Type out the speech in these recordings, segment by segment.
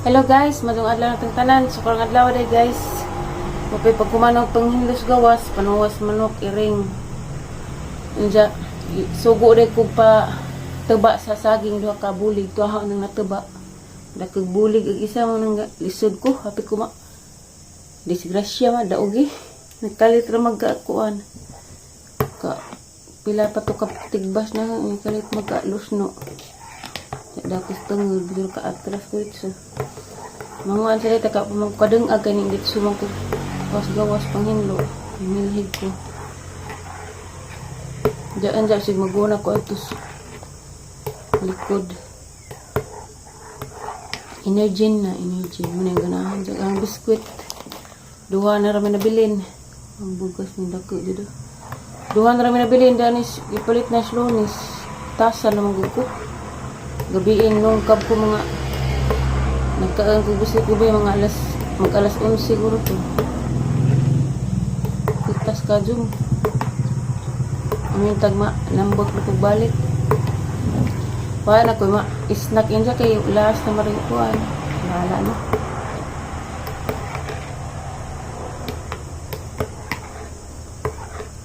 Hello guys, madung adlaw natong tanan. So karong adlaw day guys. Mapay pagkumanog panghinlos gawas, panuwas manok iring. Unja sugo day kog pa teba sa saging duha ka bulig tuha nang nateba. Dakog bulig ug isa mo nang lisod ko, happy ko ma. Disgrasya ma daogi. Nagkalit ra magkakuan. Ka pila pa to ka tigbas na nagkalit magka-lusno. Dakos tungod dito ka atras ko dito. Manguan sila taka pamagkadeng ag kaning dito sumang ko gawas gawas panghinlo. Hinilhig ko. Diyan diyan sig maguna ko atos likod. Energen na, energen. Muna yung ganahan. Diyan ang biskwit. Duha na rami nabilin. Ang bugas ng dako dito. Duha na rami nabilin. Danis, ipalit na slonis. Tasa na ko. Gabiin nung kab ko mga nagkaan ko gusto ko ba yung mga alas mag alas 11 siguro to. Kitas ka jum. Amin tagma lambot na kog balik. Wala na ko ma snack inja kay last na maring kuan. Wala na.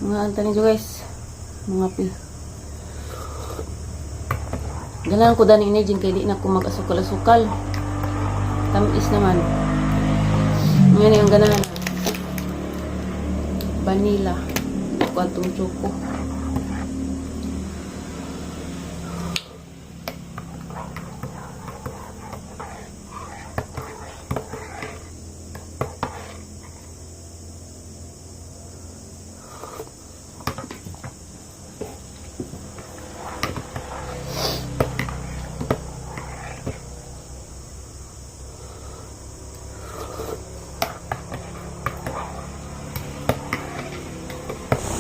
Mga anta ninyo guys. Mga pil. Ganahan ko dani ini kay di na ko mag-asukal-asukal. Tamis naman. Ngayon yung ganahan. Vanilla. Ko atong choco.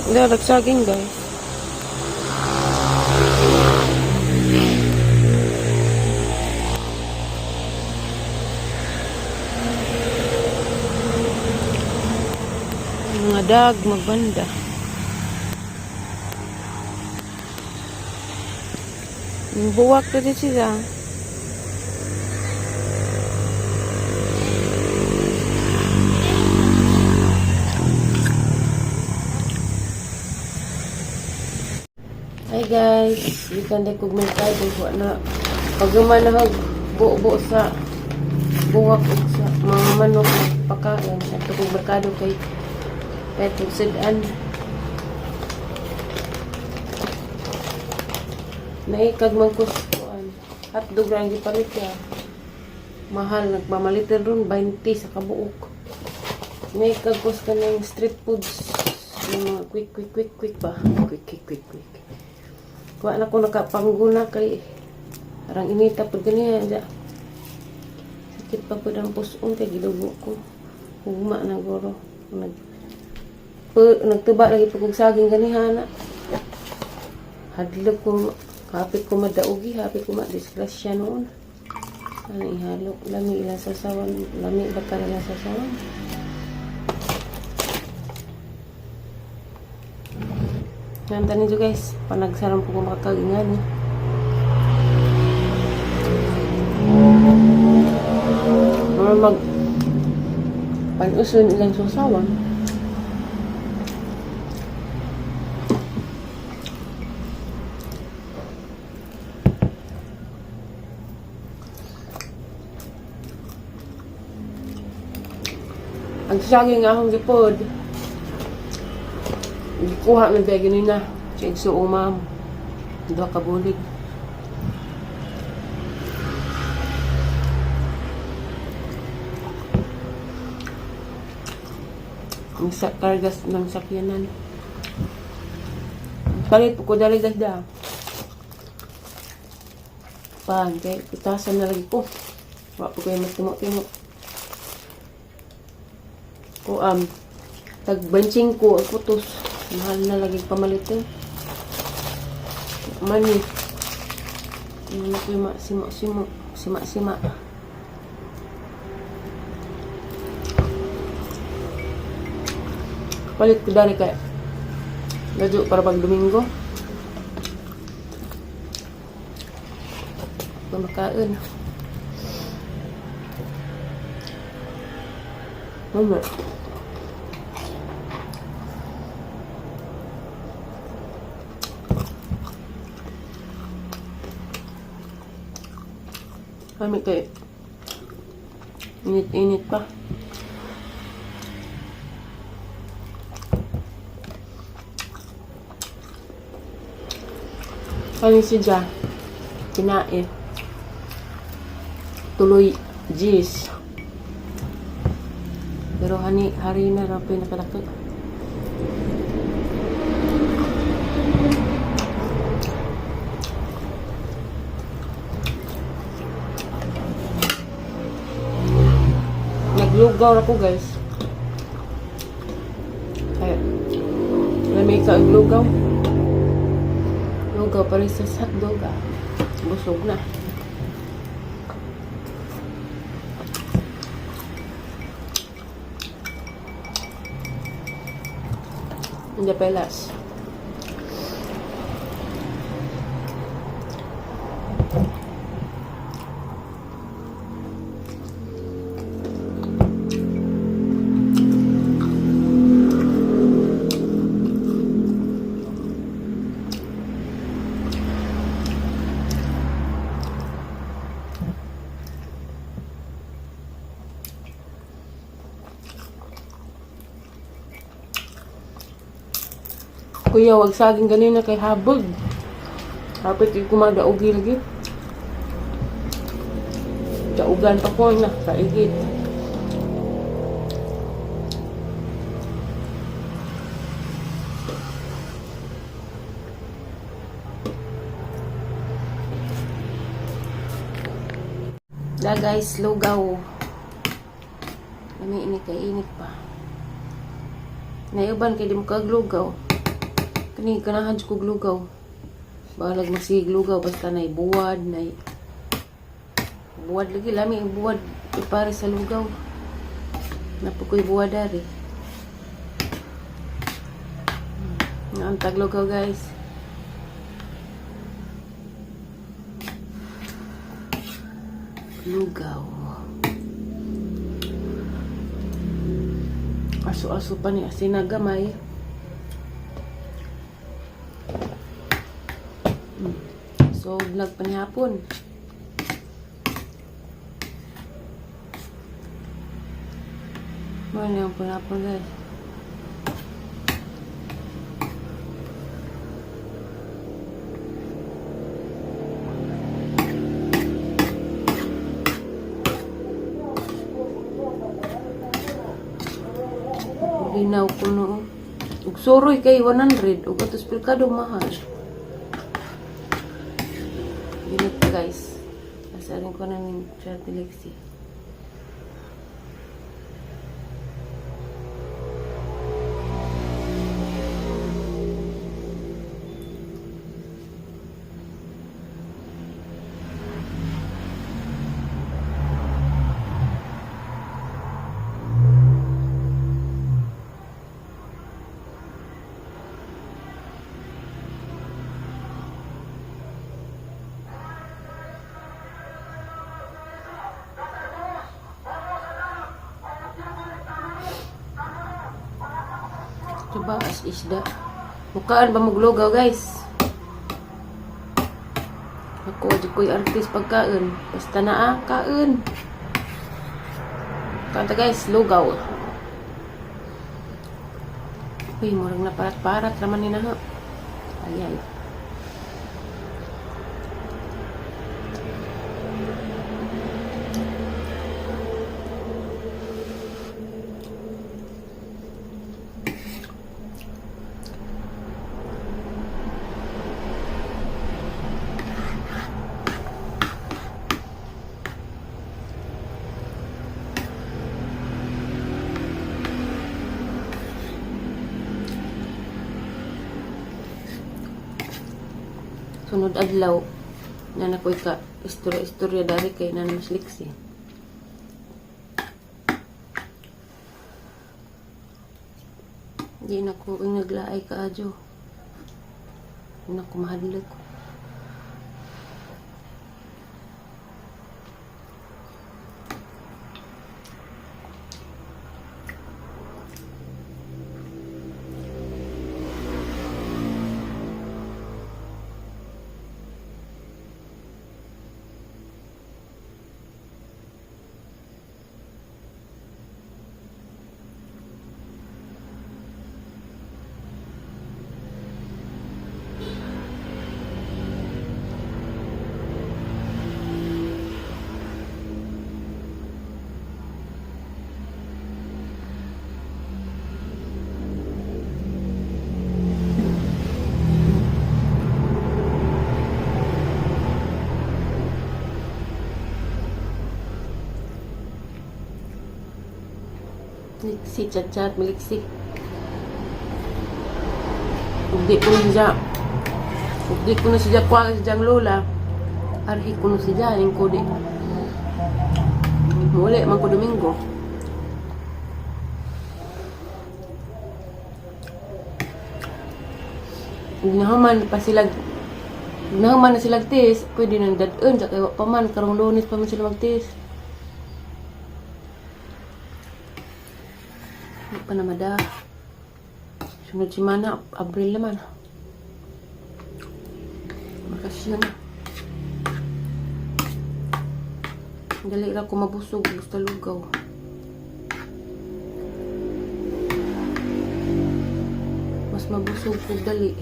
Dalag saging guys. Mga dag magbanda. Yung buwak na din sila. Hi guys, gikan day kog merkado ko na paghuman na og buo-buo sa buwak ug sa mga manok na pakain adto kog merkado kay kahit sud-an. Naikag man ko sa kuan. Hotdog ra ang gipalit ya. Mahal nagmamalitan ron 20 sa kabuok. Naikag ko sa kanang street foods, yung mga quick quick quick quick ba? Quick quick quick quick. Kuha na ko nakapangguna kay arang inita pud ganiya ja. Sakit pa pud ang puson kay gidugo ko. Hugma na guro. Nagtuba lagi pag kog saging ganiha na. Hadlok ko, hapit ko madaugi, hapit ko madisgrasya noon. Ano ihalo? Lami ilang sasawan. Lami ba ka ilang sasawan? Nanta ninyo guys, panagsaram ko kung makakagingan. Mga mag panuson ilang sasawan. Ang saging akong gipod. Gikuha ng bag na. Sa igsuong ma'am. Duha ka bulig. Ang sa kargas ng sakyanan. Palit po ko dali dasda. Pan, kay pitasan na lagi ko. Wa po kayo magtimo-timo. Ko tag 25 ang putos. Mahal na lagi pamalit eh. Mani. Ano ko yung simo-simo, sima-sima. Palit ko dali kay Medyo para pag Domingo. Pamakain. Ano? Kami kay init-init pa. Kani si Ja, kinae. Tuloy G's. Pero hani hari na ra pinakalaki. Naglugaw ra ko, guys. Kaya lamay ka og lugaw. Lugaw pare sa hotdog ah. Busog na. Hindi pelas. Kuya, wag saging ganina kay habog. Kapit yung kumadaogi lagi. Daugan pa ko na, kaigit. Da guys, lugaw. Lami ini kay init pa. Naiuban kay di mo kag lugaw. Kani ganahan jud kog lugaw. Bahalag masigig lugaw basta nay buwad, nay buwad lagi, lami ang buwad ipare sa lugaw. Napukoy buwad dari. Ang taglugaw, guys. Lugaw. Aso-aso pa ni asin na gamay. So, vlog pa ni hapon. Mao na ang panihapon, guys. Linaw ko no. Ug suroy kay 100 ug atos pilkado mahal. Init pa, guys. Asarin ko na ning chat ni Lexi. Diba as isda. Mukaan ba maglugaw, guys? Ako, di ko'y artist pagkain. Basta na ah, kain. Kanta guys, lugaw. Uy, murag na parat-parat raman ni na ha. Ay, ay. Sunod adlaw na nakoy ka istorya-istorya dari kay na mas liksi. Di na ko naglaay kaadyo. Di na ko mahadlok. Liksi, chat-chat, miliksi. Ug di ko na siya. Ug di ko na siya kuha sa siyang lola. Arhi ko na siya, yung ko di. Muli, man ko Domingo. Ug nahuman pa sila. Nahuman na sila tis, pwede nang dadun sa kay wa pa man karong Lunes pa man sila magtis. Di pa na mada. Sunod semana, Abril naman. Bakasyon na. Dali ra ko mabusog, basta lugaw. Mas mabusog ko dali.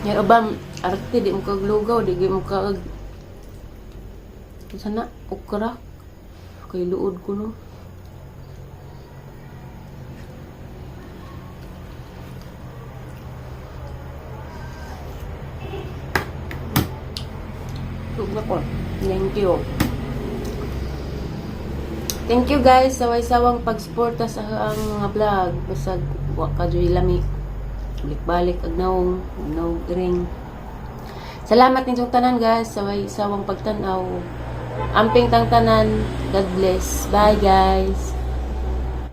Yan ubang arte di mo kag lugaw, di gyud mo kag sana okra. Kay luod ko no. Tug na ko. Thank you. Thank you guys sa way-sawang pagsuporta sa ang mga vlog. Basag wa ka joy lami. Balik-balik ag naong, naong ring. Salamat ninyong tanan guys sa way-sawang pagtan-aw. Amping tang tanan. God bless. Bye guys.